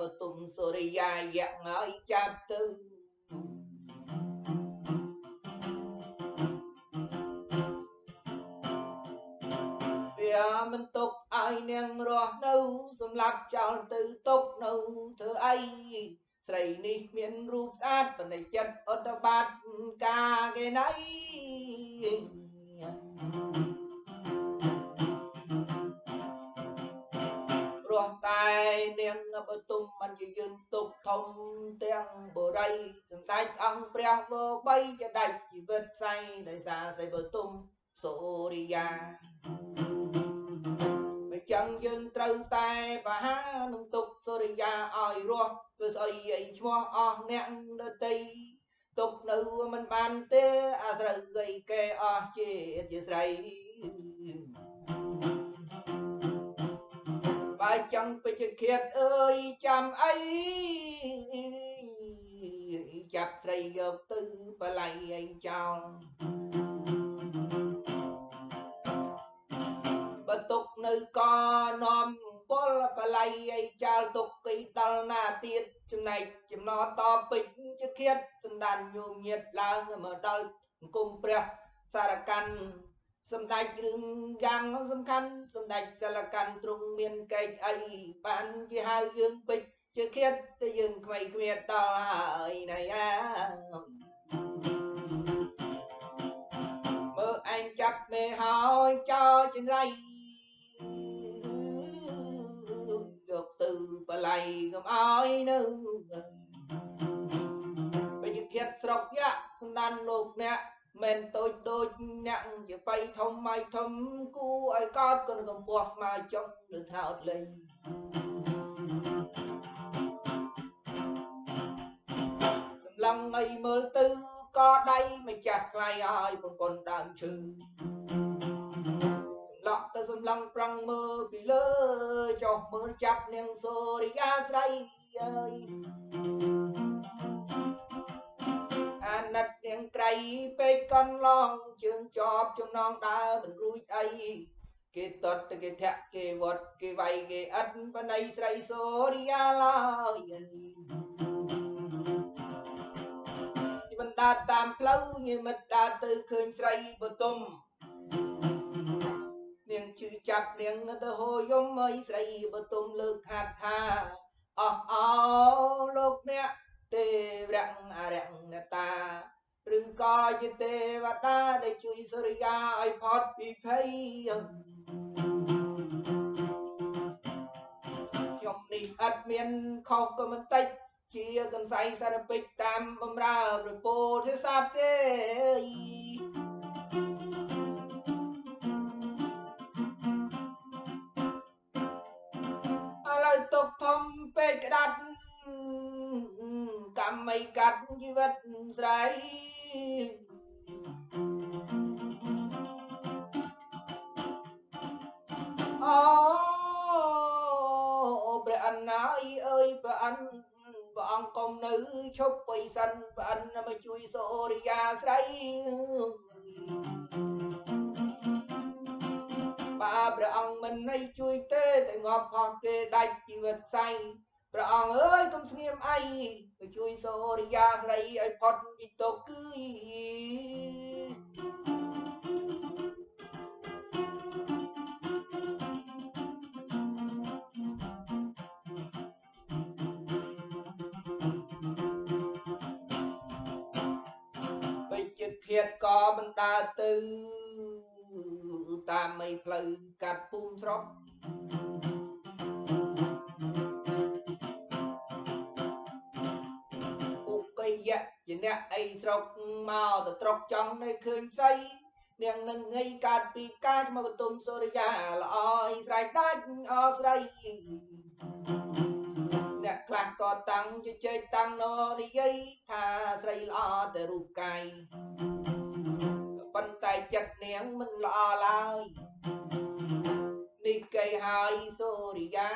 បទុមសូរិយាយៈហើយចាប់ទៅវាមិនទុកឲ្យនាងរស់នៅសម្លាប់ចោលទៅទុកនៅធ្វើអីស្រីនេះមានរូបស្អាតប៉ុន្តែចិត្តអត់បាត់ការគេណៃរស់តែនាងបទុមមិនជាយើងទុកធំទាំងបុរីសម្ដេចអង្គព្រះវរបៃជាដាច់ជីវិតផ្សៃដោយសារស្រីបទុមសូរិយាមិនចឹងយើងត្រូវតែបហានឹងទុកសូរិយាឲ្យរស់ធ្វើស្អីអីឈ្មោះអស់អ្នកដតីទុកនៅមិនបានទេអាស្រូវអីគេអស់ជាតិជាស្រីបើចង់ពេជ្ជឃាតអើយចាំអីចាប់ស្រីយកទៅបល័យអីចោលបើទុកនៅកនាំពលបល័យអីចោលទុកគេដល់ណាទៀតចំណែកចំណតពេជ្ជឃាតសន្តានញោមញាតឡើងមកដល់អង្គមព្រះសារកាន់សម្ដេចរឿងយ៉ាងសំខាន់សម្ដេចសិលកាន់ទ្រង់មានកេកអីបានជាហៅយើងពេជ្ជឃាតតែយើងខ្វៃគ្មានដល់ហើយណៃអាមើលឯងចាប់មេហើយចោលចង្រៃយកទៅបល័យកុំឲ្យនៅពេជ្ជឃាតស្រុកយៈសន្តានលោកអ្នកមិនតូចដូចអ្នកជាបៃធំម៉ៃធំគូឲ្យកោតគុណកម្ពស់ស្មើចុងឬថ្នោតលេងសម្លឹងអីមើលទៅក៏ដៃម្ចាស់ថ្លៃឲ្យប្រពន្ធដើមឈើសម្លក់ទៅសម្លឹងប្រឹងមើលពីលើចុះមើលចាប់នាងសូរិយាស្រីអើយអាណិតនាងក្រៃពេកកន្លងជើងជាប់ចំណងដើរមិនរួចអីគេតត់ទៅគេធាក់គេវត្តគេវាយគេអិតបណៃស្រីសូរិយាឡើយបណ្ដាតាមផ្លូវញាមិត្តដើរទៅឃើញស្រីបទុមនាងជឿចាប់នាងទៅហូយំអីស្រីបទុមលើកហាត់ថាអស់អោលោកអ្នកទេវរៈអរិយនតាឬក៏ជាទេវតាដែលជួយសូរិយាឲ្យផុតពីភ័យខ្ញុំនេះអត់មានខុសក៏មិនតិចជាកន្សៃសារពេចតាមបំរើព្រះពោធិសត្វទេឥឡូវទុកធំពេកក្តាត់កម្មអីកាត់ជីវិតស្រីអូព្រះអណ្ណាយអើយព្រះអណ្ព្រះអង្គកុំនៅឈប់បៃសិនព្រះអណ្ណាមកជួយសូរិយាស្រីបើព្រះអង្គមិនឲ្យជួយទេតែងាប់ផោះគេដាច់ជីវិតស្អីព្រះអង្គអើយកុំស្ងៀមអីទៅជួយសូរិយាស្រីឲ្យផុតពីទុក្ខគឺពេជ្ជឃាតក៏បណ្ដើទៅតាមឯផ្លូវកាត់ភូមិស្រុកយៈជាអ្នកអីស្រុកមកទៅត្រុកចង់នៅឃើញស្រីនាងនឹងងៃកើតពីការមកបន្ទុំសូរិយាល្អអីស្រែកដាច់អស្រីអ្នកខ្លះក៏តាំងជជែកតាំងណនិយាយថាស្រីល្អតែរូបកាយប៉ុន្តែចិត្តនាងមិនល្អឡើយនេះគេហើយសូរិយា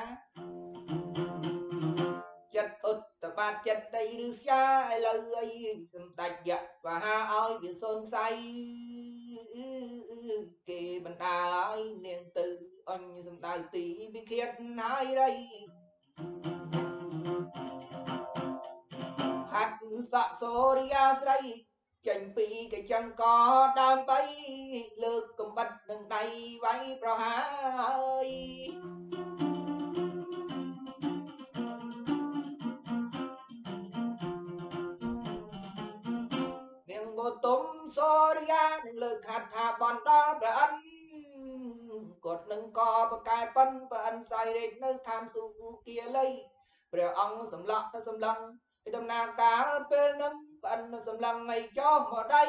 ចិត្តឧត្តបាទចិត្តដីឬស្យាឥឡូវអីសម្ដេចយៈវហាឲ្យវាសូនខ្សៃគេបណ្ដាឲ្យនាងទៅអញសម្ដៅទីវិឃាតហើយរៃ កាត់សក់សូរិយាស្រីចេញពីកញ្ចឹងកដើម្បីលើកកំបិតនឹងដៃវាយប្រហាយនាងបទុមសូរិយានឹងលើកខាត់ថាបនដល់ព្រះអិនគាត់នឹងកបកែប៉ិនព្រះអិនសៃរេកនៅឋានសុគាលីព្រះអង្គសម្លក់ទៅសម្លឹងដំណើរកាលពេលនឹងប្អិនសម្លឹងឲ្យចុះមកដី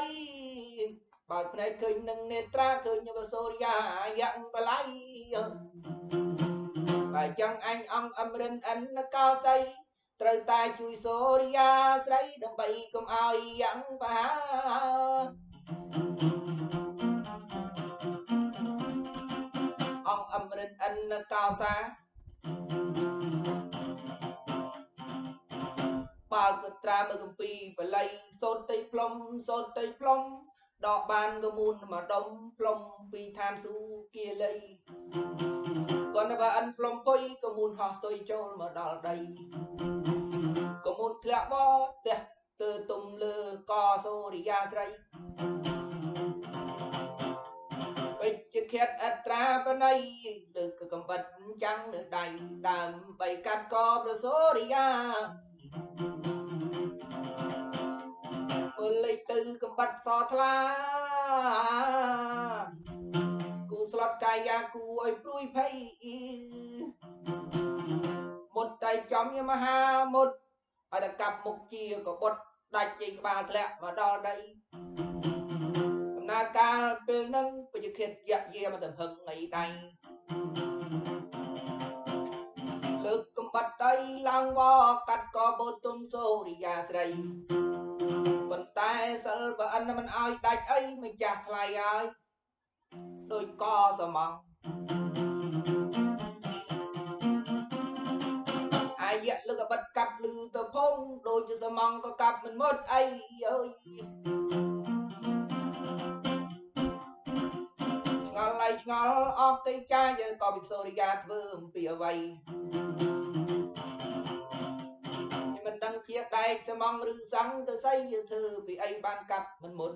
បើភ្នែកឃើញនឹងនេត្រាឃើញវសូរិយាយ៉ាងបល័យបើចឹងអញអង្គអមរិនអិនកោសីត្រូវតែជួយសូរិយាស្រីដើម្បីកុំឲ្យយ៉ាងបាអង្គអមរិនអិនកោសាបើកត្រាមើលកម្ពីបល័យសូត្រតីផ្លុំសូត្រតីផ្លុំដកបានកមូលមកដុំផ្លុំពីឋានសុគាលីគាត់បើអិនផ្លុំពុយកមូលហោះស្ទុយចូលមកដល់ដីកមូលធ្លាក់បផ្ទះទើទុំលើកសូរិយាស្រីពេជ្ជឃាតអត្រាបណីលើកកំបិតចាំងនៅដៃដើម្បីកាត់កប្រសូរិយាមើលលេខទៅកំបិតសថ្លាគូស្លុតកាយាគូឲ្យព្រួយភ័យមុតដៃចំយមហាមុតឲ្យតែកាប់មុខជាក៏បុតដាច់ជ័យក្បាលធ្លាក់មកដល់ដីដំណើរកាលពេលនឹងពជ្ជឃាតយៈយាមកតំហឹងអីដៃលើកកំបិតដៃឡើងវកាត់កបូទុំសូរិយាស្រីប៉ុន្តែសិលបើអិនមិនឲ្យដាច់អីម្ចាស់ថ្លៃហើយដូចកសមងអាយៈលើកបិទកាប់លឺទៅភងដូចជាសមងក៏កាប់មិនមុតអីអើយឆ្ងល់ហើយឆ្ងល់អស់កៃចាយើងក៏វិសូរិយាធ្វើអំពីអ្វីមិនដឹងជាដែកសមងឬសង្កសីយើងធ្វើពីអីបានកាប់មិនមុត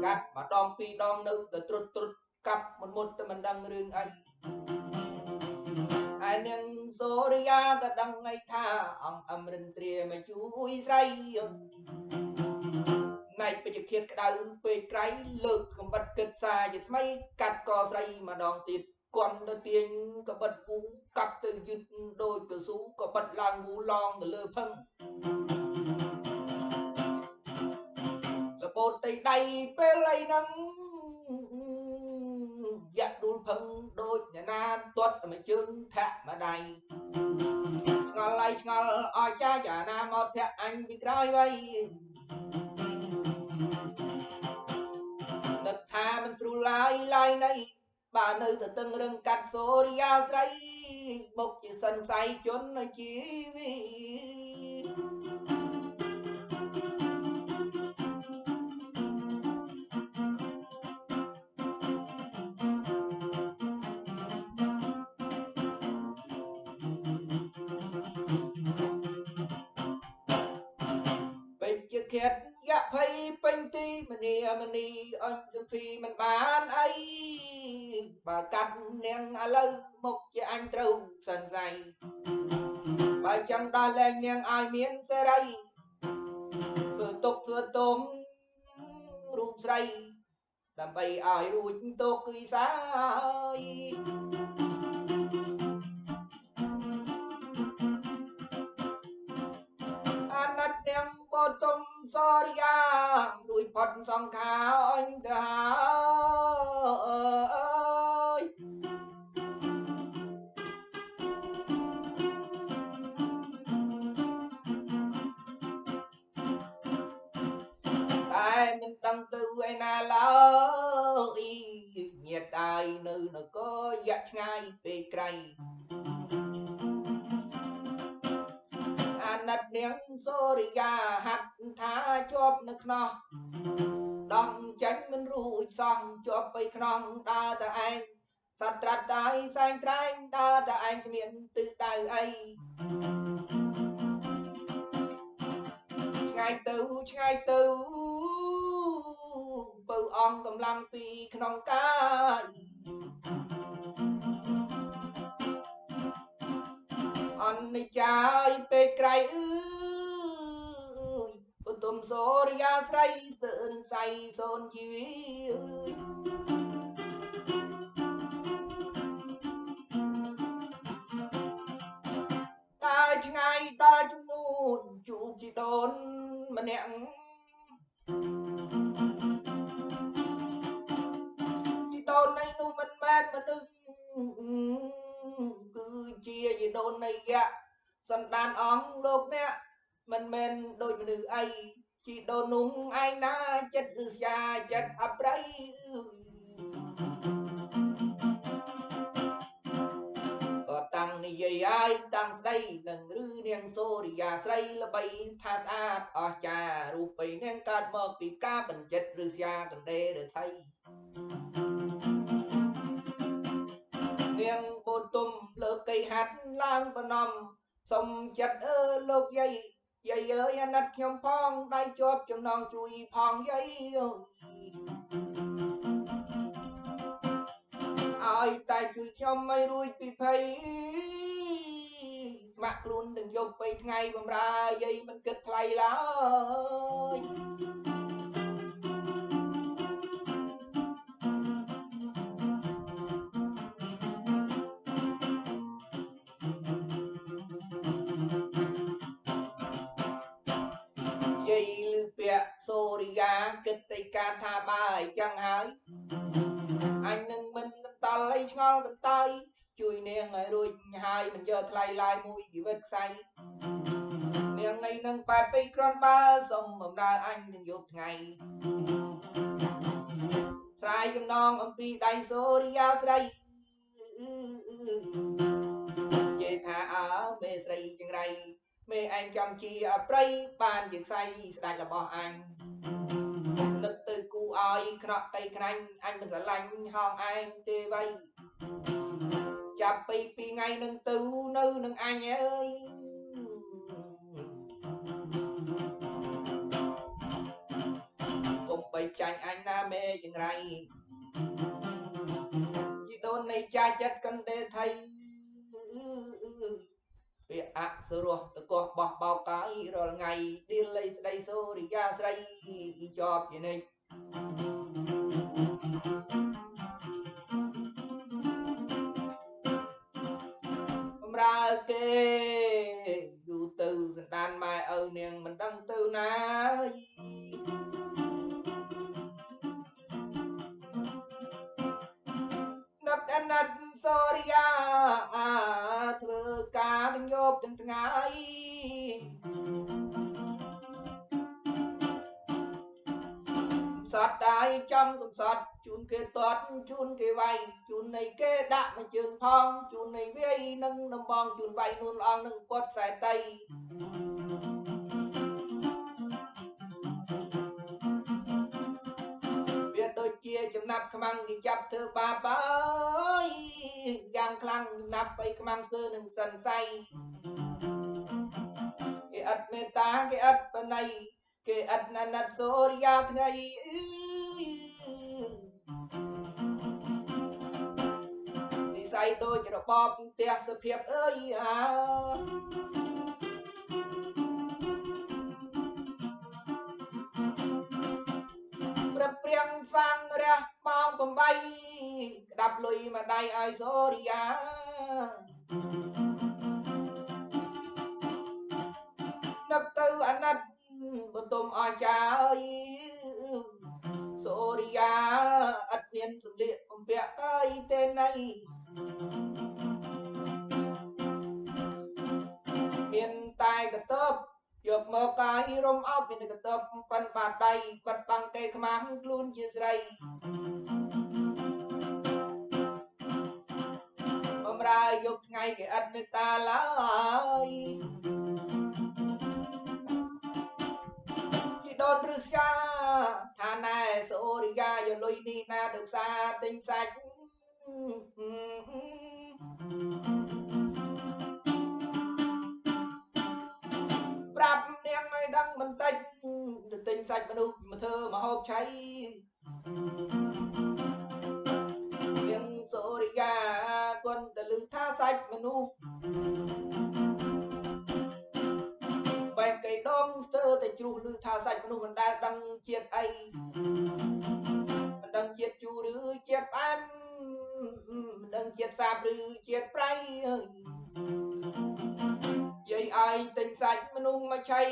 កាត់ម្ដងពីរដងនៅតែត្រុតត្រុតកាប់មិនមុតតែមិនដឹងរឿងអីឯនាងសូរិយាក៏ដឹងឯថាអង្គអមរិន្ទ្រាមកជួយស្រីណៃពេជ្ជឃាតក្តៅពេកក្រៃលើកកំបិតគិតសាជាថ្មីកាត់កស្រីម្ដងទៀតគន់ទៅទាញកបិតវូកាប់ទៅយឹតដូចកស៊ូកបិតឡើងវូឡងទៅលើផឹងលបូតទីដៃពេលអីហ្នឹងយ៉ាក់ដួលផឹងដូចអ្នកណាទាត់មួយជើងធាក់មួយដៃឆ្ងល់ហើយឆ្ងល់អស្ចារ្យចាណាមកធាក់អញពីក្រោយវៃនឹកថាមិនស្រួលឡើយឡើយណីបើនៅទៅតឹងរឹងកាត់សូរិយាស្រីមកជាសិនស័យជនជីវិតពេជ្ជឃាតយៈភ័យពេញទីមនីមនីអញសុភីមិនបានអីបើកាត់នាងឥឡូវមកជាអញត្រូវសិនស័យបើចង់ដល់លែងនាងឲ្យមានសេរីធ្វើទុកធ្វើទងរូបស្រីដើម្បីឲ្យរួចទុកគឺសាយអាណិតនាងបទុមសូរិយារួចផុតសង្ខារអញទៅហើយតែមិនដឹងទៅឯណាឡើយញាតអាយនៅនគរយៈឆ្ងាយពេកក្រៃអាណិតនាងសូរិយាហាត់ថាជាប់នៅខ្នោះដោះចេញមិនរួចសោះជាប់ไปខ្នងដើរតែឯងសត្វត្រាត់តែសែងត្រែងដើរតែឯងគ្មានទិសដៅអី ងាយទៅឆ្ងាយទៅបើអង្គកម្លាំងពីក្នុងកាយអនិច្ចាយពេកក្រៃអើយពុទុំសូរិយាស្រីស្ទើនឹងសៃសូនជីវីដើរឆ្ងាយដល់ចំនួនជួបជីដូនម្នាក់ជីដូននៃនោះមិនមែនមនុស្សគឺជាជីដូននៃយៈសន្តានអង្គលោកអ្នកមិនមែនដូចមនុស្សអីជីដូននោះឯងណាចិត្តឬស្យាចិត្តអប្រៃក៏តាំងនិយាយឲ្យតាំងស្ដីនឹងឬនាងសូរិយាស្រីល្បីថាស្អាតអស្ចារ្យរូបិនាងកើតមកពីការបញ្ចិតឬស្យាកណ្ដេឬថៃនាងបូទុំលើកីហាត់ឡើងបណំសុំចិត្តអើលោកយាយយាយអើយអាណិតខ្ញុំផងដៃជាប់ចំណងជួយផងយាយឲ្យតែជួយខ្ញុំឲ្យរួចពីភ័យស្ម័គ្រខ្លួននឹងយប់ไปថ្ងៃបំរើយាយមិនគិតថ្លៃឡើយយាយលឺពាក្យសូរិយាគិតតែការថាបាយចឹងហើយអញនឹងមិនតល់អីឆ្ងល់កន្តើយជួយនាងឲ្យរួចហើយមិនយកថ្លៃឡើយមួយជីវិតខ្សែនាងឯនឹងប៉ែពីគ្រាន់បើសុំបំរើអញទាំងយប់ថ្ងៃស្រាយចំណងអំពីដៃសូរិយាស្រីជេថាអើមេស្រីចង្រៃមេឯងចំជាអប្រៃបានជាខ្សែស្ដាច់របស់អញនឹកទៅគូឲ្យខ្នក់កៃខ្នាញ់អញមិនស្រឡាញ់ហងឯងទេវៃចាប់ពីពីថ្ងៃនឹងទៅនៅនឹងអញអើយកុំបីចាញ់អញណាមេចង្រៃជីដូននៃចាស់ចិត្តកណ្ដេថៃពាក្យអសរោះតកោះបោះបោកកាយរាល់ថ្ងៃឌីលៃស្ដីសូរិយាស្រីជាប់ជានិច្ចបំរើគេយូរទៅសន្តានម៉ែឪនាងមិនដឹងទៅណានឹកអាណិតសូរិយាធ្វើការទាំងយប់ទាំងថ្ងៃសតដៃចំកំសត់ជូនគេតតជូនគេវាយជូននៃគេដាក់មួយជើងផងជូននៃវាយនឹងដំបងជូនវាយនួនល្អងនឹងគាត់ខ្សែតៃវាដូចជាចំណាប់ខ្មាំងគេចាប់ធ្វើបាបអើយយ៉ាងខ្លាំងចំណាប់បីខ្មាំងស្ទើនឹងសិនសៃគេឥតមេត្តាគេឥតបណៃគេឥតណាណិតសូរិយាថ្ងៃនិស័យដូចរបបផ្ទះសភាពអើយអាព្រឹកព្រៀងស្វាងរះម៉ោង8ក្តាប់លុយមួយដៃឲ្យសូរិយានឹកទៅអាណិតបន្ទុំអស្ចារ្យអើយសូរិយាអត់មានសម្លៀកបំពាក់អីទេណៃមានតែកតបយកមកកាយរំអោបមានកតបប៉ិនបាតដៃបាត់បាំងកេខ្មាំងខ្លួនជាស្រីបំរើយប់ថ្ងៃគេឥតមេត្តាឡើយជីដូនឬស្យាថាណែសូរិយាយកលុយនេះណាទៅផ្សារទិញសាច់ប្រាប់នាងឲ្យដឹងបន្តិច សាច់មនុស្សមកធ្វើមហូបឆៃនាងសូរិយាគុណតលឺថាសាច់មនុស្សបេះកៃដងស្ទើរតែជ្រុះលឺថាសាច់មនុស្សមិនដែលដឹងជាតិអីមិនដឹងជាតិជូរឬជាតិផ្អែមមិនដឹងជាតិសាបឬជាតិប្រៃយាយឲ្យទិញសាច់មនុស្សមកឆៃ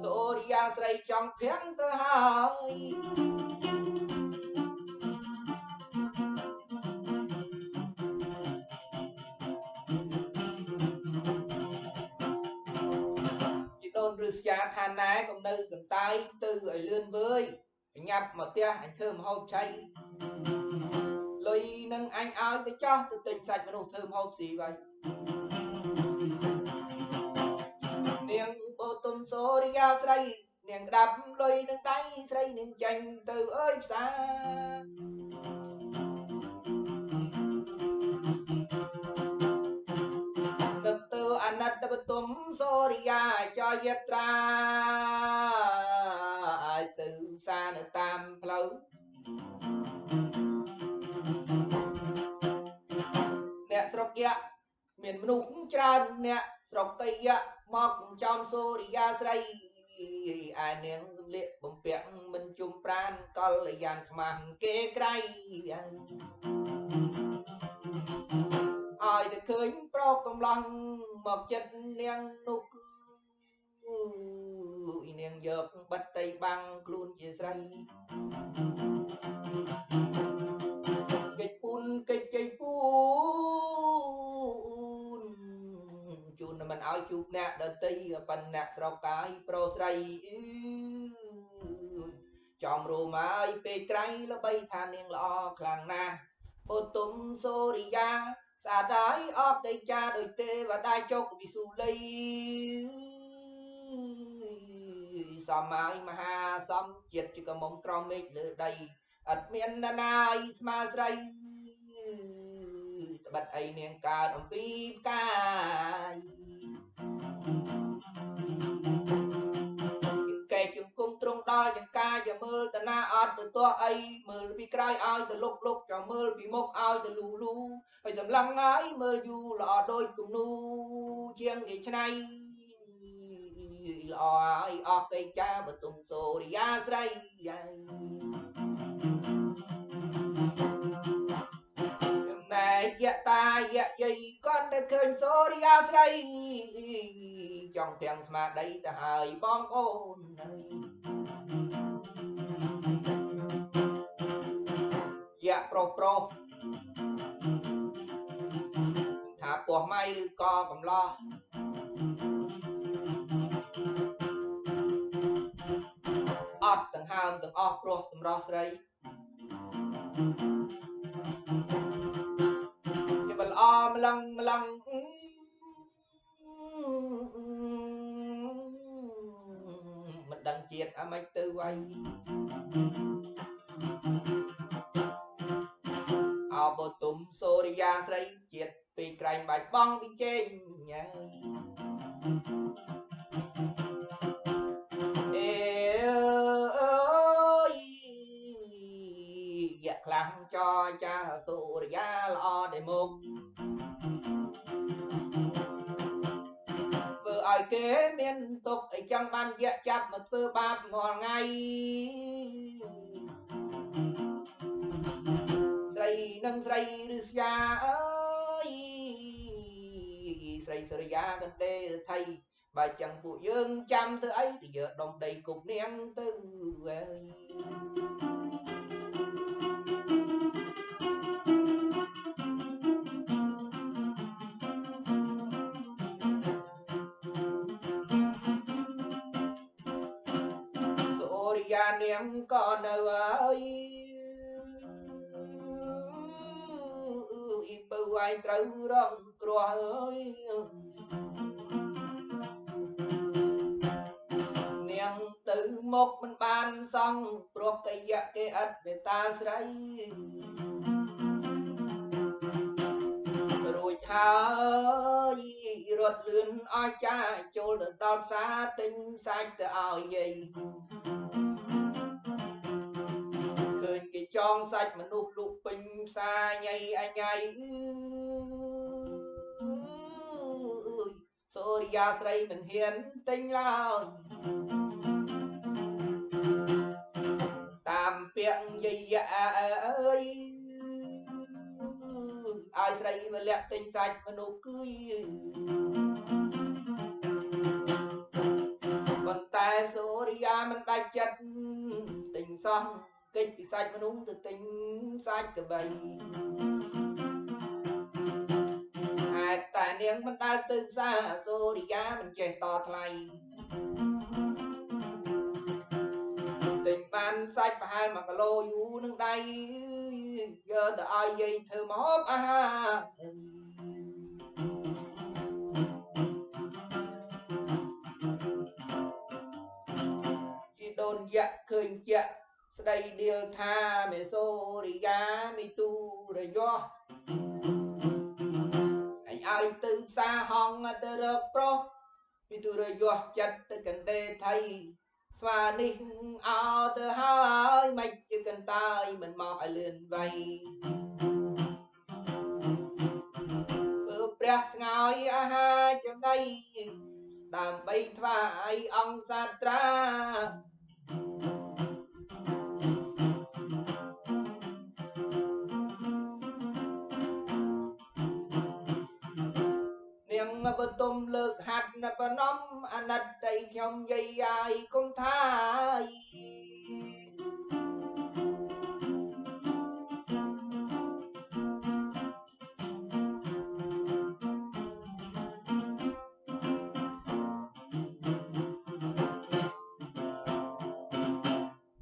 សូរិយាស្រីចង់ភាំងទៅហើយជីដូនឫស្យាថាណែកុំនៅកន្តើយទៅឲ្យលឿនវើយញាប់មកផ្ទះអញធ្វើម្ហូបឆៃលុយនឹងអញឲ្យទៅចោះទៅទិញសាច់មនុស្សធ្វើម្ហូបស៊ីវិញនាងបូទុំសូរិយាស្រីនាងក្តាប់លុយនឹងដៃស្រីនាងចាញ់ទៅអើយផ្សារនឹកទៅអាណិតបទុំសូរិយាចយត្រាឲ្យទៅផ្សារនៅតាមផ្លូវអ្នកស្រុកយៈមានមនុស្សច្រើនអ្នកស្រុកតយៈមកចំសូរិយាស្រីឯនាងសម្លៀកបំពាក់មិនជុំប្រានកលយានខ្មាស់គេក្រៃឲ្យតែឃើញប្រកកំឡោះមកចិត្តនាងនោះគឺនាងយកបិទតីបាំងខ្លួនជាស្រីកិច្ចពូនកិច្ចជ័យពូនជូនមិនឲ្យជួបអ្នកដតីប៉ុន្តែអ្នកស្រុកកាយប្រុសស្រីចំរមហើយពេលក្រៃល្បីថានាងល្អខ្លាំងណាស់បុទុំសូរិយាស្អាតហើយអបកិច្ចការដោយទេវតាចុកវិសុលីសមហើយមហាសំជាតិជាកមុំក្រមមេឃលើដីអត់មាននរណាយស្មាស្រីត្បិតអីនាងកើតអំពីផ្កាយកែជង្គង់ត្រង់ដល់ចង្ការอย่าមើលតាណាអត់ទៅទាស់អីមើលពីក្រោយឲ្យទៅលុកលុកចាំមើលពីមុខឲ្យទៅលូលូហើយសម្លឹងហើយមើលយូរល្អដូចគំនូជាងគេឆ្នៃល្អហើយអស់កិច្ចការបទុំសូរិយាស្រីចំណែកយតាយៈយាយគាត់តែឃើញសូរិយាស្រីចង់ទាំងស្មារតីទៅហើយបងប្អូនយៈប្រុសប្រុសថាពោះម៉ៃឬក៏កំឡោះអត់ទាំងហើមទាំងអស់ព្រោះសម្រស់ស្រីជាបល្អម្លឹងម្លឹងមិនដឹងជាតិអាម៉េចទៅវៃអោបទុំសូរិយាស្រីជាតិពីក្រែងបាច់បងពីជេងញ៉ៃអេអើយយៈខ្លាំងចចាសូរិយាល្អដែលមុខធ្វើឲ្យគេមានទុកអីចឹងបានយៈចាប់មកធ្វើបាបរាល់ថ្ងៃស្រីនិងស្រីឬស្យាអើយស្រីសូរិយាកណ្ដេរថៃបើចឹងពួកយើងចាំធ្វើអីទៅយកដុំដីគប់នាងទៅអើយសូរិយានាងក៏នៅអើយអ៊ីពៅឯងត្រូវរងគ្រោះអើយនាងទៅមកមិនបានសង់ព្រោះកយៈគេឥតមេត្តាស្រីរួចហើយ រត់លឿនអស្ចារ្យចូលទៅដល់ផ្សារទិញសាច់ទៅឲ្យយាយឃើញគេចងសាច់មនុស្សលក់ពេញផ្សារញ៉ៃអញ៉ៃសូរិយាស្រីមិនហ៊ានទិញឡើយតាមពាក្យយាយអើយឲ្យស្រីវលៈទិញសាច់មនុស្សគឺប៉ុន្តែសូរិយាមិនដាច់ចិត្តទិញសោះកិច្ចពីសាច់មនុស្សទៅទិញសាច់ក្របីហេតុតែនាងមិនដែលទៅផ្សារសូរិយាមិនចេះតថ្លៃទិញបានសាច់ប្រហែល1គីឡូយូរនឹងដៃយកទៅឲ្យយាយធ្វើម្ហូបអាហារជីដូនយៈឃើញជាក់ស្ដីដៀលថាមេសូរិយាមីទូរយោអញឲ្យទៅផ្សារហងទៅរកប្រុសមីទូរយោចិត្តទៅកណ្ដេថៃស្វានេះអោទៅហើយមិនជាកន្តើយមិនមកឲ្យលឿនវៃធ្វើព្រះស្ងោយអាហារចំណីដើម្បីថ្វាយអង្គសាត្រានាងបទុមលើកហាត់ណបនំអាណិតដីខ្ញុំយាយអាយគុំថាយ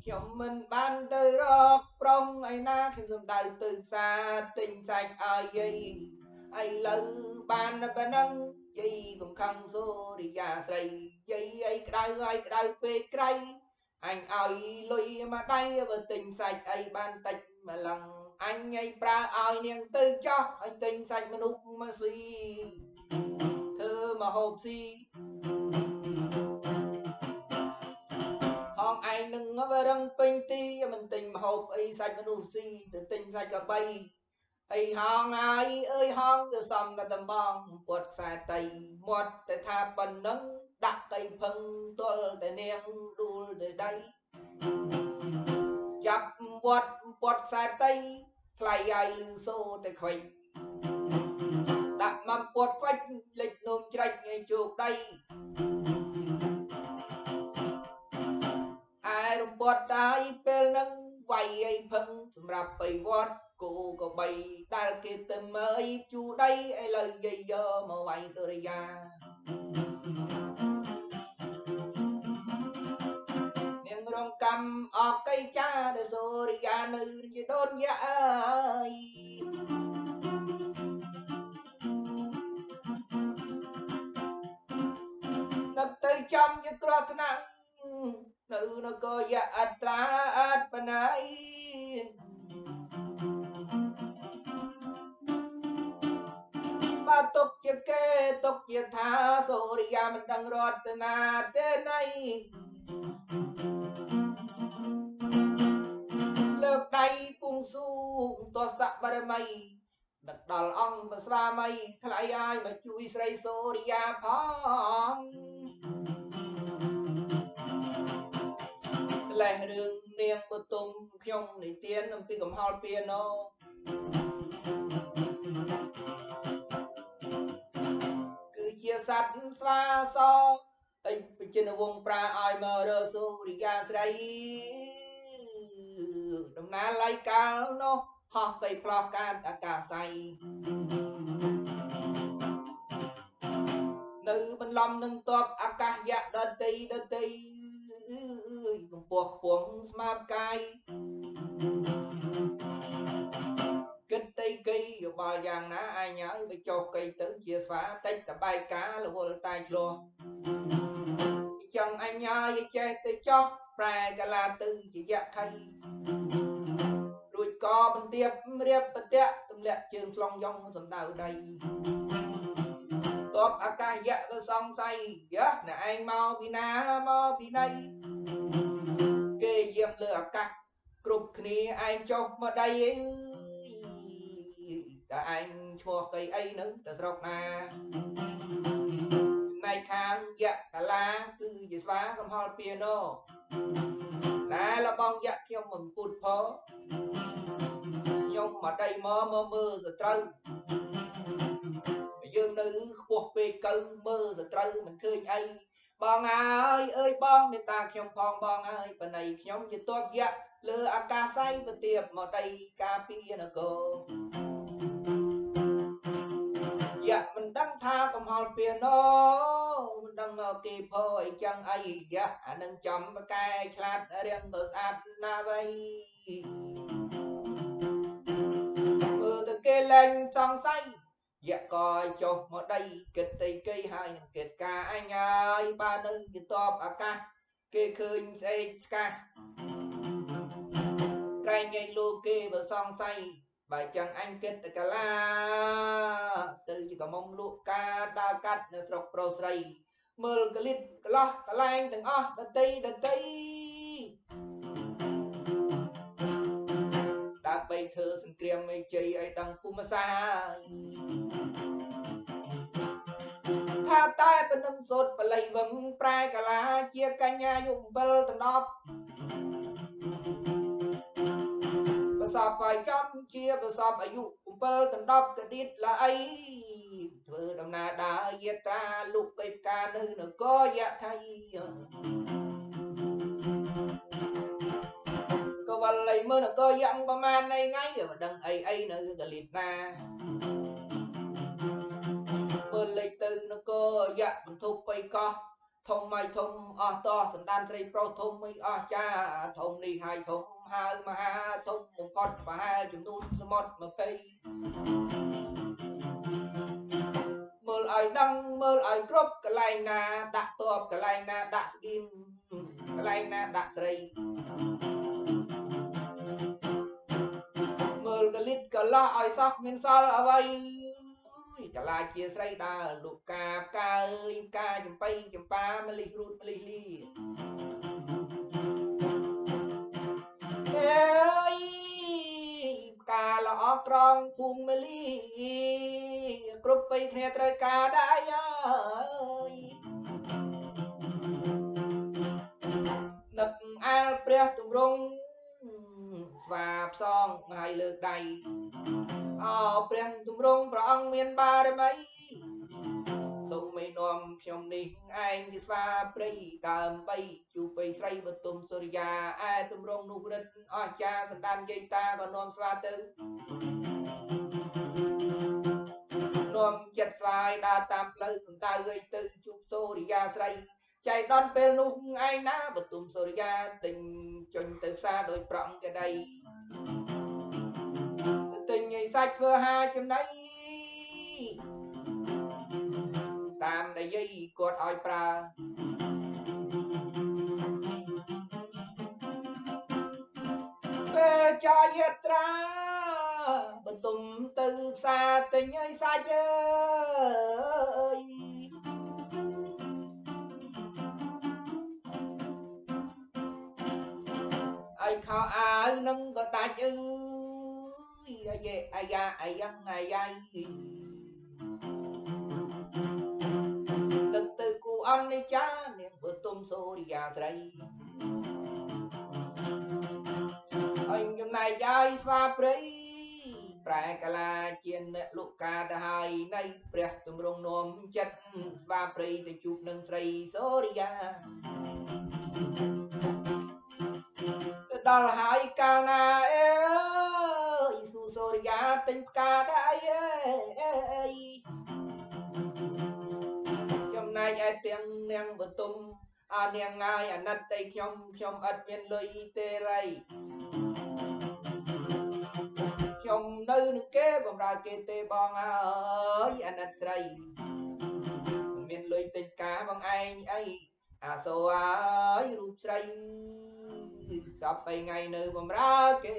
ខ្ញុំមិនបានទៅរកប្រុងឯណាខ្ញុំសំដៅទៅផ្សារទិញសាច់ឲ្យយាយឥឡូវបានប៉ុណ្ណឹងយាយកុំខឹងសូរិយាស្រីយាយអីក្តៅឲ្យក្តៅពេកក្រៃអញឲ្យលុយមកដៃបើទិញសាច់អីបានតិចម្លឹងអញឲ្យប្រើឲ្យនាងទៅចោះឲ្យទិញសាច់មនុស្សមកស៊ីធ្វើមកហូបស៊ីហងឯងនឹងវរឹងពេញទីមិនទិញមហូបអីសាច់មនុស្សស៊ីទៅទិញសាច់ក្របីអីហងហើយអើយហងវាសំតែតំបងពុតខ្សែតៃមាត់តែថាប៉ុណ្ណឹងដាក់កៃផឹងទល់តែនាងដួលទៅដៃចាប់វត្តពុតខ្សែតៃថ្លៃឲ្យលឺសូតែខ្វែងដាក់មកពុតខ្វាច់លិចនោមច្រាច់ងាយជោគដៃឯរំពត់ដៃពេលនឹងវាយអីផឹងសម្រាប់បៃវត្តគោក៏បីដែលគេទៅមើលជូដីឥឡូវយាយយកមកវាយសូរិយានាងរងកម្មអកៃចាដែលសូរិយានៅជាដូនយ៉ាអើយនឹកទៅចំជាគ្រោះថ្នាក់នៅនគរយៈអត្រាអត្តបណៃបើទុកជាគេទុកជាថាសូរិយាមិនដឹងរត់ទៅណាទេណៃលើកដៃពុងស៊ូទស្សៈបារមីដឹកដល់អង្គព្រះស្វាមីថ្លៃឲ្យមកជួយស្រីសូរិយាផងស្លេះរឿងនាងបុទុមខ្ញុំនិទានអំពីកំហល់ពាណោគឺជាសត្វស្វាសអីបចិនវងប្រាឲ្យមករសូរិយាស្រីដំណើរឡៃកាលនោះហោះកៃផ្លោះកាតអាកាស័យនៅបន្លំនឹងតបអាកាសយៈដតីដតីកំពស់ខ្ពង់ស្មាបកាយគិតតៃកៃយោបល់យ៉ាងណាអញហើយបើចុះកៃទៅជាស្វាតិចតបែកការរវល់តែឆ្លោះចង់អញហើយចេះទៅចោះប្រែកាឡាទៅជាយៈខៃរួចកបន្ទាបរៀបបតៈទម្លាក់ជើងស្លងយ៉ងសំដៅដៃ តបអាកាសយៈបើសង្ស័យយ៉ាអ្នកឯងមកពីណាមកពីណីគេយាមលើអាកាសគ្រប់គ្នាឯងចុះមកដីអើយតើឯងឈ្មោះកីអីនៅទៅស្រុកណាចំណែកខាងយៈកាឡាគឺជាស្វាកំហល់ពីណូណែលបងយៈខ្ញុំមិនពូតផខ្ញុំមកដីមកមកមើលសត្រូវយើងនៅខ្ពស់ពេកកៅមើលសត្រូវមិនឃើញអីបងអើយអើយបងមេត្តាខ្ញុំផងបងអើយបណៃខ្ញុំជាតបយៈលើអាកាស័យប្រទៀបមកដីការពារនគរយៈមិនដឹងថាកំហល់ពីណូមិនដឹងគេផអីចឹងអីយ៉ាអានឹងចំបកែឆ្លាតរៀងទៅស្អាតណាវៃមើលទៅគេលែងសង្ស័យយៈក៏ចុះមកដីគិតដីកីហើយនឹងគិតការអញហើយបើនៅជាតបអាកាសគេឃើញស្អេកស្កាសក្រែងឯលោកគេបើសង្ស័យបើចឹងអញគិតតកាឡាទៅជាកំមុំលក់ការដើរកាត់នៅស្រុកប្រុសស្រីមើលកលិតកលោះកលែងទាំងអស់ដតីដតីដើម្បីធ្វើសង្គ្រាមអីជ័យឲ្យដឹងភូមិសាស្ត្រថាតែប៉ុណ្ណឹងសូត្របល័យវឹងប្រែកាឡាជាកញ្ញាយុ7ដណ្ដប់ប្រសពឲ្យចំជាប្រសពអាយុ7ដណ្ដប់កឌិតល្អីធ្វើដំណើរដើរយាត្រាលុកកិច្ចការនៅនគរយៈថៃក៏វលៃមើលនគរយ៉ាងប្រមាណនៃថ្ងៃមិនដឹងអីអីនៅកលិតណាមើលលេខទៅនគរយៈបន្ធប់បៃកោះធំមិនធំអស់តសណ្ដានស្រីប្រុសធំមិនអស់ចាធំនេះហើយធំហៅមហាធំបំផុតប្រហែលចំនួនសមុទ្រ20មើលឲ្យដឹងមើលឲ្យគ្រប់កន្លែងណាដាក់តបកន្លែងណាដាក់ស្បៀងកន្លែងណាដាក់ស្រីមើលកលិតកលោះឲ្យសោះមានសល់អ្វីកាឡាជាស្រីដើរលោកកាផ្កាអើយផ្កាចំបៃចំប៉ាម្លិះរូតម្លិះលីអើយផ្កាល្អក្រងភូមិលីគ្រប់បីគ្នាត្រូវការដែរអើយនឹកអែលព្រះទម្រង់ស្វាផ្សងហើយលើកដៃអោព្រះទម្រង់ព្រះអង្គមានបារមីសូមមិននាំខ្ញុំនេះឯងជាស្វាព្រៃដើម្បីជួបបីស្រីបទុមសូរិយាឯទម្រង់នោះរិទ្ធអស្ចារ្យសណ្ដានយាយតាក៏នាំស្វាទៅនាំចិត្តស្វាយដើរតាមផ្លូវសំដៅអីទៅជួបសូរិយាស្រីចៃដន្យពេលនោះឯងណាបទុមសូរិយាទិញចុញទៅផ្សារដោយប្រងក្តីទិញឲ្យសាច់ធ្វើហាចំណៃតាមដែលយាយគាត់ឲ្យប្រើពេលចាយត្រាបន្ទុំទៅផ្សារទិញឲ្យសាច់អើយឲ្យខោអាវនឹងក៏ដាច់អើយអាយអាយ៉ាអាយ៉ាងអាយ៉ៃនឹកទៅគូអនិច្ចានាងធ្វើទុំសូរិយាស្រីអញចំណែកឲ្យស្វាព្រៃប្រែកាឡាជាអ្នកលុកាទៅហើយនៃព្រះទម្រង់នាំចិត្តស្វាព្រៃទៅជួបនឹងស្រីសូរិយាទៅដល់ហើយកាលណាអើយស៊ូសូរិយាទិញផ្កាដែរអីចំណែកឯទាំងនាងបទុមអានាងងាយអាណិតតែខ្ញុំខ្ញុំឥតមានលុយទេរៃខ្ញុំនៅនឹងគេបំរើគេទេបងអើយអាណិតស្រីមិនមានលុយទិញការបងឯងអីអាសូអើយរូបស្រីសពបីថ្ងៃនៅបំរើគេ